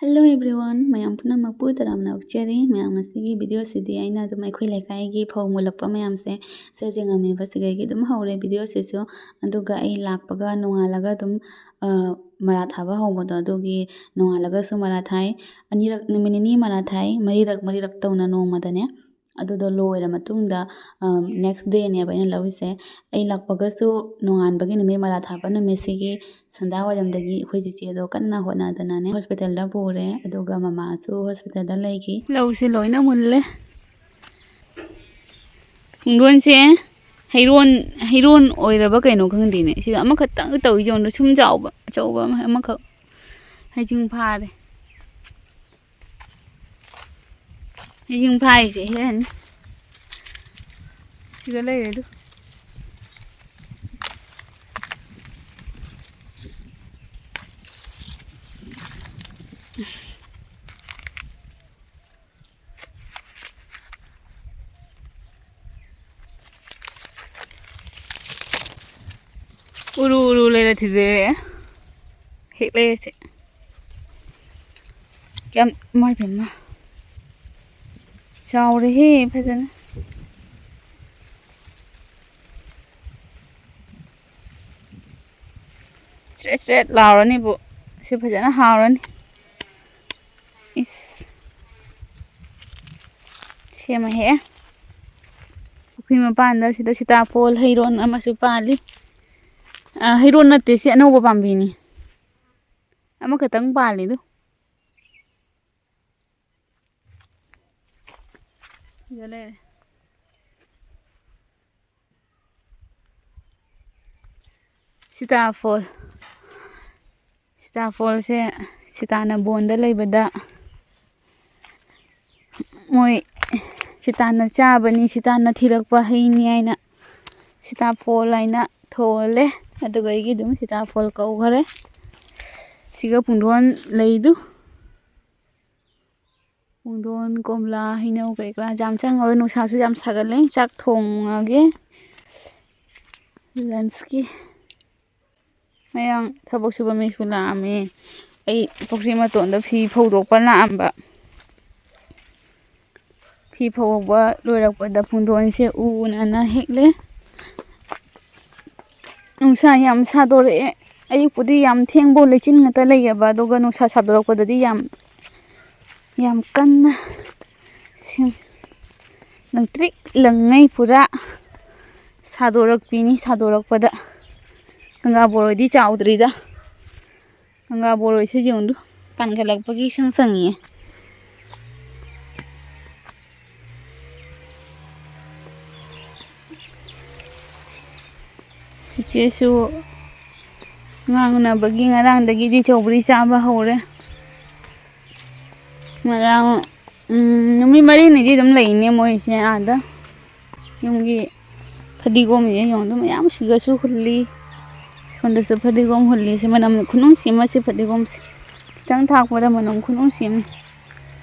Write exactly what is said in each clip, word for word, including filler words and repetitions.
Hello everyone, ꯃꯌꯥꯝ ꯄꯨꯝꯅꯃꯛꯄꯨ ꯇꯔꯥꯝꯅ ꯑꯣꯛꯆꯔꯤ꯫ ꯃꯌꯥꯝ, ꯉꯁꯤꯒꯤ ꯚꯤꯗꯤꯑꯣꯁꯤꯗꯤ ꯑꯩꯅ ꯑꯗꯨꯝ ꯑꯩꯈꯣꯏ ꯂꯩꯀꯥꯏꯒꯤ ꯐꯧ ꯃꯨꯜꯂꯛꯄ ꯃꯌꯥꯝꯁꯦ ꯁꯦ ꯌꯦꯡꯉꯝꯃꯦꯕ꯫ ꯁꯤꯗꯒꯤ ꯑꯗꯨꯝ ꯍꯧꯔꯦ ꯚꯤꯗꯤꯑꯣꯁꯤꯁꯨ꯫ ꯑꯗꯨꯒ ꯑꯩ ꯂꯥꯛꯄꯒ ꯅꯣꯡꯉꯥꯜꯂꯒ ꯑꯗꯨꯝ, ꯑ, ꯃꯔꯥ ꯊꯥꯕ ꯍꯧꯕꯗꯣ, ꯑꯗꯨꯒꯤ ꯅꯣꯡꯉꯥꯜꯂꯒꯁꯨ ꯃꯔꯥ ꯊꯥꯏ꯫ ꯑꯅꯤꯔꯛ, ꯅꯨꯃꯤꯠ ꯅꯤꯅꯤ ꯃꯔꯥ ꯊꯥꯏ, ꯃꯔꯤꯔꯛ, ꯃꯔꯤꯔꯛ ꯇꯧꯅ ꯅꯣꯡꯃꯗꯅꯦ꯫ ꯑꯗꯨꯗꯣ ꯂꯣꯏꯔ ꯃꯇꯨꯡꯗ, ꯑ, next dayꯅꯦꯕ ꯑꯩꯅ ꯂꯧꯔꯤꯁꯦ꯫ ꯑꯩ ꯂꯥꯛꯄꯒꯁꯨ ꯅꯣꯡꯉꯥꯟꯕꯒꯤ ꯅꯨꯃꯤꯠ ꯃꯔꯥ ꯊꯥꯕ ꯅꯨꯃꯤꯠꯁꯤꯒꯤ ꯁꯟꯗꯥ ꯋꯥꯏꯔꯝꯗꯒꯤ ꯑꯩꯈꯣꯏ ꯆꯤꯆꯦꯗꯣ ꯀꯟꯅ ꯍꯣꯠꯅꯗꯅꯅꯦ ꯍꯣꯁꯄꯤꯇꯥꯜꯗ ꯄꯨꯔꯦ, ꯑꯗꯨꯒ ꯃꯃꯥꯁꯨ ꯍꯣꯁꯄꯤꯇꯥꯜꯗ ꯂꯩꯈꯤ꯫ ꯂꯧꯁꯦ ꯂꯣꯏꯅ ꯃꯨꯜꯂꯦ꯫ ꯄꯨꯡꯗꯣꯟꯁꯦ ꯍꯩꯔꯣꯟ, ꯍꯩꯔꯣꯟ ꯑꯣꯏꯔꯕ ꯀꯩꯅꯣ ꯈꯪꯗꯦꯅꯦ, ꯁꯤꯗ ꯑꯃꯈꯛꯇꯪ ꯇꯧꯔꯤꯁꯦ ꯌꯦꯡꯉꯨ, ꯁꯨꯝ ꯆꯥꯎꯕ ꯑꯆꯧꯕ ꯑꯃ, ꯑꯃꯈꯛ ꯍꯩꯖꯤꯡ ꯐꯥꯔꯦ꯫ ꯍꯩꯖꯤꯡ ꯐꯥꯔꯤꯁꯦ ꯍꯦꯛꯑꯅꯤ꯫ ꯁꯤꯗ ꯂꯩꯔꯦ ꯑꯗꯨ꯫ ꯎꯔꯨ ꯎꯔꯨ ꯂꯩꯔ ꯊꯤꯖꯔꯦ꯫ ꯍꯦꯛ ꯂꯩꯔꯁꯦ꯫ ꯀꯌꯥꯝ, ꯏꯃꯥꯏ ꯄꯦꯝꯃ꯫ ꯆꯥꯎꯔꯦꯍꯦ ꯐꯖꯅ꯫ ꯆ꯭ꯔꯦꯠ ꯆ꯭ꯔꯦꯠ ꯂꯥꯎꯔꯅꯤꯕꯨ꯫ ꯁꯤ ꯐꯖꯅ ꯍꯥꯎꯔꯅꯤ꯫ ꯏꯁ꯫ ꯁꯦꯝꯃ ꯍꯦꯛꯑꯦ꯫ ꯄꯨꯈ꯭ꯔꯤ ꯃꯄꯥꯟꯗ ꯁꯤꯗ ꯁꯤꯇꯥꯐꯣꯜ ꯍꯩꯔꯣꯟ ꯑꯃꯁꯨ ꯄꯥꯜꯂꯤ꯫ ꯑ, ꯍꯩꯔꯣꯟ ꯅꯠꯇꯦ, ꯁꯤ ꯑꯅꯧꯕ ꯄꯥꯝꯕꯤꯅꯤ꯫ ꯑꯃꯈꯛꯇꯪ ꯄꯥꯜꯂꯤꯗꯨ꯫ ꯁꯤꯗ ꯂꯩꯔꯦ꯫ ꯁꯤꯇꯥꯐꯣꯜ꯫ ꯁꯤꯇꯥꯐꯣꯜꯁꯦ ꯁꯤꯇꯥꯅꯕꯣꯟꯗ ꯂꯩꯕꯗ ꯃꯣꯏ ꯁꯤꯇꯥꯅ ꯆꯥꯕꯅꯤ, ꯁꯤꯇꯥꯅ ꯊꯤꯔꯛꯄ ꯍꯩꯅꯤ ꯍꯥꯏꯅ ꯁꯤꯇꯥꯐꯣꯜ ꯍꯥꯏꯅ ꯊꯣꯜꯂꯦ꯫ ꯑꯗꯨꯒ ꯑꯩꯒꯤ ꯑꯗꯨꯝ ꯁꯤꯇꯥꯐꯣꯜ ꯀꯧꯈꯔꯦ꯫ ꯁꯤꯒ ꯄꯨꯡꯗꯣꯟ ꯂꯩꯗꯨ꯫ ꯄꯨꯡꯗꯣꯟ, ꯀꯣꯝꯂꯥ, ꯍꯩꯅꯧ ꯀꯩꯀꯥ ꯌꯥꯝ ꯆꯪꯉꯔꯣꯏ, ꯅꯨꯡꯁꯥꯁꯨ ꯌꯥꯝ ꯁꯥꯒꯠꯂꯦ꯫ ꯆꯥꯛ ꯊꯣꯡꯉꯒꯦ꯫ ꯂꯟꯁꯀꯤ ꯃꯌꯥꯡ ꯊꯕꯛ ꯁꯨꯕ ꯃꯤꯁꯨ ꯂꯥꯛꯑꯝꯃꯦ꯫ ꯑꯩ ꯄꯨꯈ꯭ꯔꯤ ꯃꯇꯣꯟꯗ ꯐꯤ ꯐꯧꯗꯣꯛꯄ ꯂꯥꯛꯑꯝꯕ꯫ ꯐꯤ ꯐꯧꯕ ꯂꯣꯏꯔꯛꯄꯗ ꯄꯨꯡꯗꯣꯟꯁꯦ ꯎ ꯎꯅꯅ ꯍꯦꯛꯂꯦ꯫ ꯅꯨꯡꯁꯥ ꯌꯥꯝ ꯁꯥꯗꯣꯔꯛꯑꯦ꯫ ꯑꯌꯨꯛꯄꯨꯗꯤ ꯌꯥꯝ ꯊꯦꯡꯕꯧ ꯂꯩꯆꯤꯟ ꯉꯥꯛꯇ ꯂꯩꯌꯦꯕ, ꯑꯗꯨꯒ ꯅꯨꯡꯁꯥ ꯁꯥꯗꯣꯔꯛꯄꯗꯗꯤ ꯌꯥꯝ, ꯌꯥꯝ ꯀꯟꯅ ꯁꯤꯡ-, ꯂꯪꯇ꯭ꯔꯤꯛ ꯂꯪꯉꯩ ꯄꯨꯔꯥ ꯁꯥꯗꯣꯔꯛꯄꯤꯅꯤ꯫ ꯁꯥꯗꯣꯔꯛꯄꯗ ꯒꯪꯒꯥ ꯕꯣꯔꯣꯏꯗꯤ ꯆꯥꯎꯗ꯭ꯔꯤꯗ꯫ ꯒꯪꯒꯥ ꯕꯣꯔꯣꯏꯁꯦ ꯌꯦꯡꯉꯨ, ꯄꯥꯟꯈꯠꯂꯛꯄꯒꯤ ꯏꯁꯪ ꯁꯪꯉꯤꯌꯦ꯫ ꯆꯤꯆꯦꯁꯨ ꯉꯥꯡꯅꯕꯒꯤ ꯉꯔꯥꯡꯗꯒꯤꯗꯤ ꯆꯧꯒ꯭ꯔꯤ ꯆꯥꯕ ꯍꯧꯔꯦ꯫ ꯉꯔꯥꯡ, ꯎꯝ, ꯅꯨꯃꯤꯠ ꯃꯔꯤꯅꯤꯗꯤ ꯑꯗꯨꯝ ꯂꯩꯅꯦ ꯃꯣꯏꯁꯦ ꯑꯥꯗ꯫ ꯌꯨꯝꯒꯤ ꯐꯗꯤꯒꯣꯝꯁꯦ ꯌꯦꯡꯉꯨ, ꯑꯗꯨꯝ ꯃꯌꯥꯝ ꯁꯤꯒꯁꯨ ꯍꯨꯜꯂꯤ꯫ ꯁꯣꯝꯗꯁꯨ ꯐꯗꯤꯒꯣꯝ ꯍꯨꯜꯂꯤ꯫ ꯁꯤ ꯃꯅꯝ ꯈꯨꯅꯨꯡꯁꯤ ꯑꯃ, ꯁꯤ ꯐꯗꯤꯒꯣꯝꯁꯦ꯫ ꯈꯤꯇꯪ ꯊꯥꯛꯄꯗ ꯃꯅꯝ ꯈꯨꯅꯨꯡꯁꯤ ꯑꯃ꯫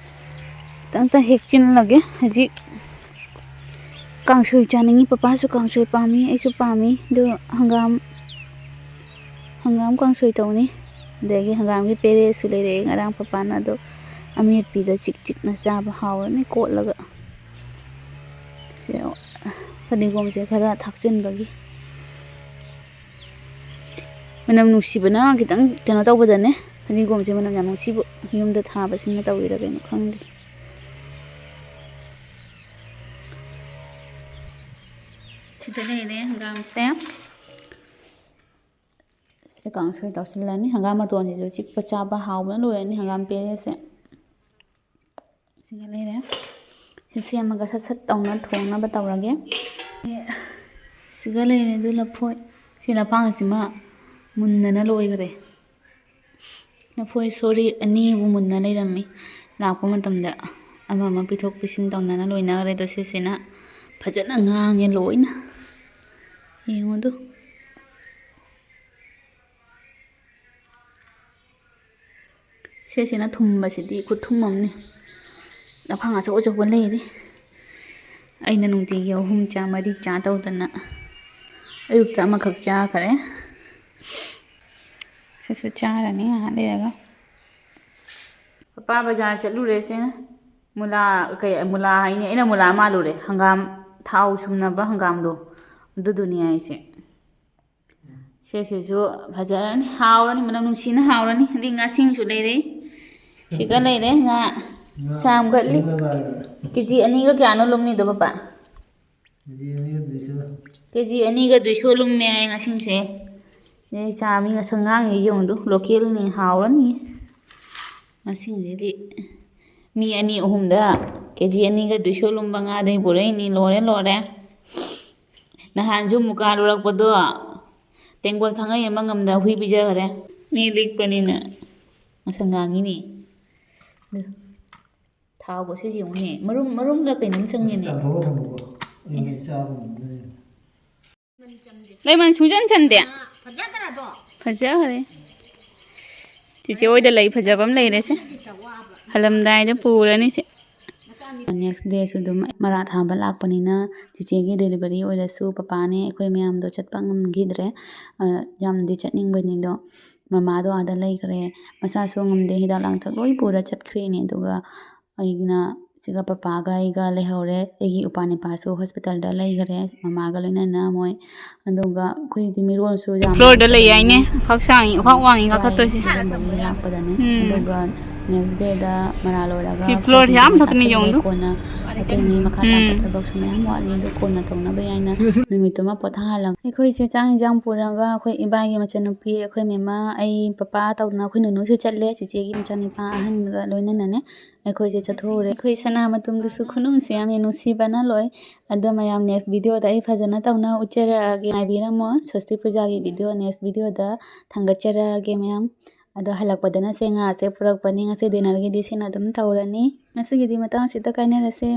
ꯈꯤꯇꯪꯇ ꯍꯦꯛꯆꯤꯜꯂꯒꯦ꯫ ꯍꯧꯖꯤꯛ ꯀꯥꯡꯁꯣꯏ ꯆꯥꯅꯤꯡꯉꯤ꯫ ꯄꯄꯥꯁꯨ ꯀꯥꯡꯁꯣꯏ ꯄꯥꯝꯃꯤ, ꯑꯩꯁꯨ ꯄꯥꯝꯃꯤ꯫ ꯑꯗꯨ ꯍꯪꯒꯥꯝ, ꯍꯪꯒꯥꯝ ꯀꯥꯡꯁꯣꯏ ꯇꯧꯅꯤ꯫ ꯑꯗꯒꯤ ꯍꯪꯒꯥꯝꯒꯤ ꯄꯦꯔꯦꯁꯨ ꯂꯩꯔꯛꯑꯦ ꯉꯔꯥꯡ ꯄꯄꯥꯅ꯫ ꯑꯗꯣ ꯑꯃꯦꯠꯄꯤꯗ ꯆꯤꯛ ꯆꯤꯛꯅ ꯆꯥꯕ ꯍꯥꯎꯔꯅꯤ ꯀꯣꯠꯂꯒ꯫ ꯁꯦ, ꯐꯗꯤꯒꯣꯝꯁꯦ ꯈꯔ ꯊꯥꯛꯆꯤꯟꯕꯒꯤ꯫ ꯃꯅꯝ ꯅꯨꯡꯁꯤꯕꯅ ꯈꯤꯇꯪ ꯀꯩꯅꯣ ꯇꯧꯕꯗꯅꯦ, ꯐꯗꯤꯒꯣꯝꯁꯦ ꯃꯅꯝ ꯌꯥꯝ ꯅꯨꯡꯁꯤꯕ꯫ ꯌꯨꯝꯗ ꯊꯥꯕꯁꯤꯡꯅ ꯇꯧꯔꯤꯔ ꯀꯩꯅꯣ ꯈꯪꯗꯦ꯫ ꯁꯤꯗ ꯂꯩꯔꯦ ꯍꯪꯒꯥꯝꯁꯦ꯫ ꯁꯤ ꯀꯥꯡꯁꯣꯏ ꯇꯧꯁꯤꯜꯂꯅꯤ꯫ ꯍꯪꯒꯥꯝ ꯃꯇꯣꯟꯁꯤꯁꯨ ꯆꯤꯛꯄ ꯆꯥꯕ ꯍꯥꯎꯕꯅ ꯂꯣꯏꯔꯅꯤ, ꯍꯪꯒꯥꯝ ꯄꯦꯔꯦꯁꯦ꯫ ꯁꯤꯒ ꯂꯩꯔꯦ꯫ ꯁꯤ ꯁꯦꯝꯃꯒ ꯁꯠ ꯁꯠ ꯇꯧꯅ ꯊꯣꯡꯅꯕ ꯇꯧꯔꯒꯦ꯫ ꯁꯤꯒ ꯂꯩꯔꯦ꯫ ꯑꯗꯨ ꯂꯐꯣꯏ꯫ ꯁꯤ ꯂꯐꯥꯡꯁꯤꯃ ꯃꯨꯟꯅꯅ ꯂꯣꯏꯈ꯭ꯔꯦ꯫ ꯂꯐꯣꯏ ꯁꯣꯔꯤ ꯑꯅꯤꯕꯨ ꯃꯨꯟꯅ ꯂꯩꯔꯝꯃꯤ꯫ ꯂꯥꯛꯄ ꯃꯇꯝꯗ ꯑꯃ ꯑꯃ ꯄꯤꯊꯣꯛ ꯄꯤꯁꯤꯟ ꯇꯧꯅꯅ ꯂꯣꯏꯅꯈ꯭ꯔꯦ꯫ ꯑꯗꯣ ꯁꯤꯁꯤꯅ ꯐꯖꯅ ꯉꯥꯡꯉꯦ ꯂꯣꯏꯅ꯫ ꯌꯦꯡꯉꯨ ꯑꯗꯨ꯫ ꯁꯤꯁꯤꯅ ꯊꯨꯝꯕꯁꯤꯗꯤ ꯈꯨꯊꯨꯝ ꯑꯃꯅꯤ꯫ ꯂꯐꯥꯡ ꯑꯆꯧ ꯑꯆꯧꯕ ꯂꯩꯔꯤ꯫ ꯑꯩꯅ ꯅꯨꯡꯇꯤꯒꯤ ꯑꯍꯨꯝ ꯆꯥ, ꯃꯔꯤ ꯆꯥ ꯇꯧꯗꯅ ꯑꯌꯨꯛꯇ ꯑꯃꯈꯛ ꯆꯥꯈ꯭ꯔꯦ꯫ ꯁꯤꯁꯨ ꯆꯥꯔꯅꯤ ꯉꯥꯏꯍꯥꯛ ꯂꯩꯔꯒ꯫ ꯄꯥ ꯕꯖꯥꯔ ꯆꯠꯂꯨꯔꯦꯁꯦ꯫ ꯃꯨꯂꯥ, ꯀꯩ, ꯃꯨꯂꯥ ꯍꯥꯏꯅꯦ, ꯑꯩꯅ ꯃꯨꯂꯥ ꯃꯥꯜꯂꯨꯔꯦ꯫ ꯍꯪꯒꯥꯝ, ꯊꯥꯎ ꯁꯨꯝꯅꯕ ꯍꯪꯒꯥꯝꯗꯣ, ꯑꯗꯨꯗꯨꯅꯤ ꯍꯥꯏꯁꯦ꯫ ꯁꯦ, ꯁꯤꯁꯨ ꯐꯖꯔꯅꯤ, ꯍꯥꯎꯔꯅꯤ, ꯃꯅꯝ ꯅꯨꯡꯁꯤꯅ ꯍꯥꯎꯔꯅꯤ꯫ ꯑꯗꯩ ꯉꯥꯁꯤꯡꯁꯨ ꯂꯩꯔꯦ꯫ ꯁꯤꯒ ꯂꯩꯔꯦ ꯉꯥ꯫ ꯉꯥ ꯆꯥꯝꯒꯠꯂꯤ꯫ ꯁꯤꯅ ꯂꯥꯏꯔꯦ꯫ ꯀꯦ ꯖꯤ ꯑꯅꯤꯒ ꯀꯌꯥꯅꯣ ꯂꯨꯝꯃꯤꯗꯣ, ꯄꯄꯥ? ꯀꯦ ꯖꯤ ꯑꯅꯤꯒ ꯗꯨꯏꯁꯣ꯫ ꯀꯦ ꯖꯤ ꯑꯅꯤꯒ ꯗꯨꯏꯁꯣ ꯂꯨꯝꯃꯦ ꯍꯥꯏ ꯉꯥꯁꯤꯡꯁꯦ꯫ ꯑꯗꯩ ꯆꯥꯝꯃꯤ ꯉꯁꯪ ꯉꯥꯡꯉꯤ ꯌꯦꯡꯉꯨꯗꯨ, ꯂꯣꯀꯦꯜꯅꯤ, ꯍꯥꯎꯔꯅꯤ꯫ ꯉꯥꯁꯤꯡꯁꯤꯗꯤ ꯃꯤ ꯑꯅꯤ ꯑꯍꯨꯝꯗ ꯀꯦ ꯖꯤ ꯑꯅꯤꯒ ꯗꯨꯏꯁꯣ ꯂꯨꯝꯕ ꯉꯥꯗꯩ ꯄꯨꯔꯛꯏꯅꯤ꯫ ꯂꯣꯏꯔꯦ, ꯂꯣꯏꯔꯦ꯫ ꯅꯍꯥꯟꯁꯨ ꯃꯨꯀꯥ ꯂꯨꯔꯛꯄꯗꯣ ꯇꯦꯡꯀꯣꯠ ꯈꯥꯡꯉꯩ ꯑꯃ ꯉꯝꯗ ꯍꯨꯏ ꯄꯤꯖꯈꯔꯦ꯫ ꯃꯤ ꯂꯤꯛꯄꯅꯤꯅ ꯉꯁꯪ ꯉꯥꯡꯉꯤꯅꯤ꯫ ꯑꯗꯨ ꯊꯥꯎꯒꯁꯦ ꯌꯦꯡꯉꯨꯅꯦ꯫ ꯃꯔꯨꯝ, ꯃꯔꯨꯝꯂ ꯀꯩꯅꯣꯝ ꯆꯪꯉꯦꯅꯦ꯫ ꯆꯥꯝꯊꯣꯛꯑ ꯊꯝꯃꯨꯀꯣ꯫ ꯑꯩ ꯏꯁ꯫ ꯆꯥꯕ ꯉꯝꯗꯣꯏꯅꯦ꯫ ꯂꯩꯃꯟ ꯁꯨꯡꯆꯟ ꯆꯟꯗꯦ꯫ ꯐꯖꯈ꯭ꯔꯦ꯫ ꯆꯤꯆꯦ ꯍꯣꯏꯗ ꯂꯩ ꯐꯖꯕ ꯑꯃ ꯂꯩꯔꯦꯁꯦ꯫ ꯍꯜꯂꯝꯗꯥꯏꯗ ꯄꯨꯔꯅꯤꯁꯦ꯫ Next dayꯁꯨ ꯑꯗꯨꯝ ꯃꯔꯥ ꯊꯥꯕ ꯂꯥꯛꯄꯅꯤꯅ ꯆꯤꯆꯦꯒꯤ delivery ꯑꯣꯏꯔꯁꯨ ꯄꯄꯥꯅꯦ ꯑꯩꯈꯣꯏ ꯃꯌꯥꯝꯗꯣ ꯆꯠꯄ ꯉꯝꯈꯤꯗ꯭ꯔꯦ꯫ ꯑ, ꯌꯥꯝꯗꯤ ꯆꯠꯅꯤꯡꯕꯅꯤ ꯑꯗꯣ ꯃꯃꯥꯗꯣ ꯑꯥꯗ ꯂꯩꯈ꯭ꯔꯦ꯫ ꯃꯁꯥꯁꯨ ꯉꯝꯗꯦ, ꯍꯤꯗꯥꯛ ꯂꯥꯡꯊꯛ ꯂꯣꯏ ꯄꯨꯔ ꯆꯠꯈ꯭ꯔꯤꯅꯦ꯫ ꯑꯗꯨꯒ ꯑꯩꯅ ꯁꯤꯒ ꯄꯄꯥꯒ ꯑꯩꯒ ꯂꯩꯍꯧꯔꯦ꯫ ꯑꯩꯒꯤ ꯏꯄ꯭ꯋꯥ ꯅꯤꯄꯥꯁꯨ hospitalꯗ ꯂꯩꯈꯔꯦ ꯃꯃꯥꯒ ꯂꯣꯏꯅꯅ ꯃꯣꯏ꯫ ꯑꯗꯨꯒ ꯑꯩꯈꯣꯏꯗꯤ ꯃꯤꯔꯣꯜꯁꯨ ꯌꯥꯝ floorꯗ ꯂꯩ ꯍꯥꯏꯅꯦ꯫ ꯂꯩꯇꯕꯅꯤꯅ ꯈꯥꯛꯁꯥꯡ ꯏꯋꯥꯡ ꯋꯥꯡꯉꯤ ꯋꯥꯏ ꯀꯥꯈꯠꯇꯣꯏꯁꯦ꯫ ꯑꯗꯨꯒꯨꯝꯕꯒꯤ ꯂꯥꯛꯄꯗꯅꯦ꯫ ꯎꯝ꯫ ꯑꯗꯨꯒ next dayꯗ ꯃꯔꯥ ꯂꯣꯏꯔꯒ ꯁꯤ floor ꯑꯩꯈꯣꯏꯁꯦ ꯌꯥꯝ ꯃꯊꯛꯇ ꯐꯖꯅ ꯌꯦꯡꯉꯨꯗꯨ꯫ ꯂꯩꯀꯣꯟꯅ ꯑꯇꯩꯒꯤ ꯃꯈꯥ ꯇꯥꯕ ꯎꯝ꯫ ꯊꯕꯛꯁꯨ ꯃꯌꯥꯝ ꯋꯥꯠꯂꯤ꯫ ꯑꯗꯨ ꯀꯣꯟꯅ ꯇꯧꯅꯕ ꯌꯥꯏꯅ ꯅꯨꯃꯤꯠꯇꯨꯃ ꯄꯣꯊꯥꯍꯜꯂꯒ ꯑꯩꯈꯣꯏꯁꯦ ꯆꯥꯛ ꯏꯟꯖꯥꯡ ꯄꯨꯔꯒ ꯑꯩꯈꯣꯏ ꯏꯕꯥꯏꯒꯤ ꯃꯆꯟꯅꯨꯄꯤ, ꯑꯩꯈꯣꯏ ꯃꯦꯝꯃ, ꯑꯩ, ꯄꯄꯥ ꯇꯧꯗꯅ ꯑꯩꯈꯣꯏ ꯅꯨꯅꯨꯁꯨ ꯆꯠꯂꯦ꯫ ꯆꯤꯆꯦꯒꯤ ꯃꯆꯥꯅꯤꯄꯥ ꯑꯍꯟꯒ ꯂꯣꯏꯅꯅꯅꯦ꯫ ꯑꯩꯈꯣꯏꯁꯦ ꯆꯠꯊꯣꯛꯎꯔꯦ꯫ ꯑꯩꯈꯣꯏ ꯁꯅꯥ ꯃꯇꯨꯝꯗꯨꯁꯨ ꯈꯨꯅꯨꯡꯁꯤ ꯌꯥꯝꯃꯤ, ꯅꯨꯡꯁꯤꯕꯅ ꯂꯣꯏ꯫ ꯑꯗꯣ ꯃꯌꯥꯝ next videoꯗ ꯑꯩ ꯐꯖꯅ ꯇꯧꯅ ꯎꯠꯆꯔꯛꯑꯒꯦ, ꯉꯥꯏꯕꯤꯔꯝꯃꯣ꯫ ꯁ꯭ꯋꯁꯇꯤ ꯄꯨꯖꯥꯒꯤ video next videoꯗ ꯊꯥꯡꯒꯠꯆꯔꯛꯑꯒꯦ ꯃꯌꯥꯝ꯫ ꯑꯗꯣ ꯍꯜꯂꯛꯄꯗꯅ ꯁꯦ ꯉꯥꯁꯦ ꯄꯨꯔꯛꯄꯅꯤ, ꯉꯁꯤ dinnerꯒꯤꯗꯤ ꯁꯤꯅ ꯑꯗꯨꯝ ꯇꯧꯔꯅꯤ꯫ ꯉꯁꯤꯒꯤꯗꯤ ꯃꯇꯥꯡ ꯑꯁꯤꯗ ꯀꯥꯏꯅꯔꯁꯦ꯫